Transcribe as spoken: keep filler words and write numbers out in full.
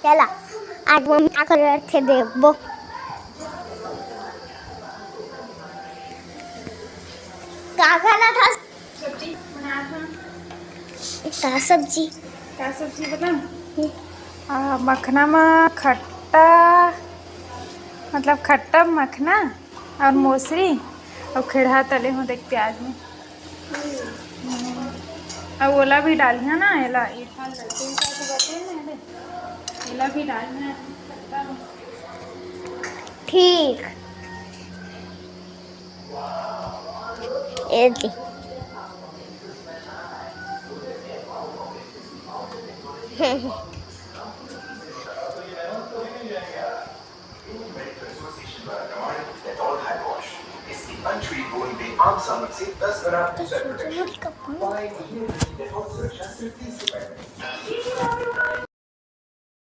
चला, आज मम्मी का करत हे देखबो। का खाना था? सब्जी बनात हन। का सब्जी? का सब्जी बना? आ, मखना म खट्टा, मतलब खट्टा मखना और मौसरी और खेड़हा तले हो देख प्याज में। हम्म। अब ओला भी डालिहा ना, एला, एठा लहसुन का तो बचे ना, एला, एला भी डालिहा खट्टा में। ठीक। ये दे।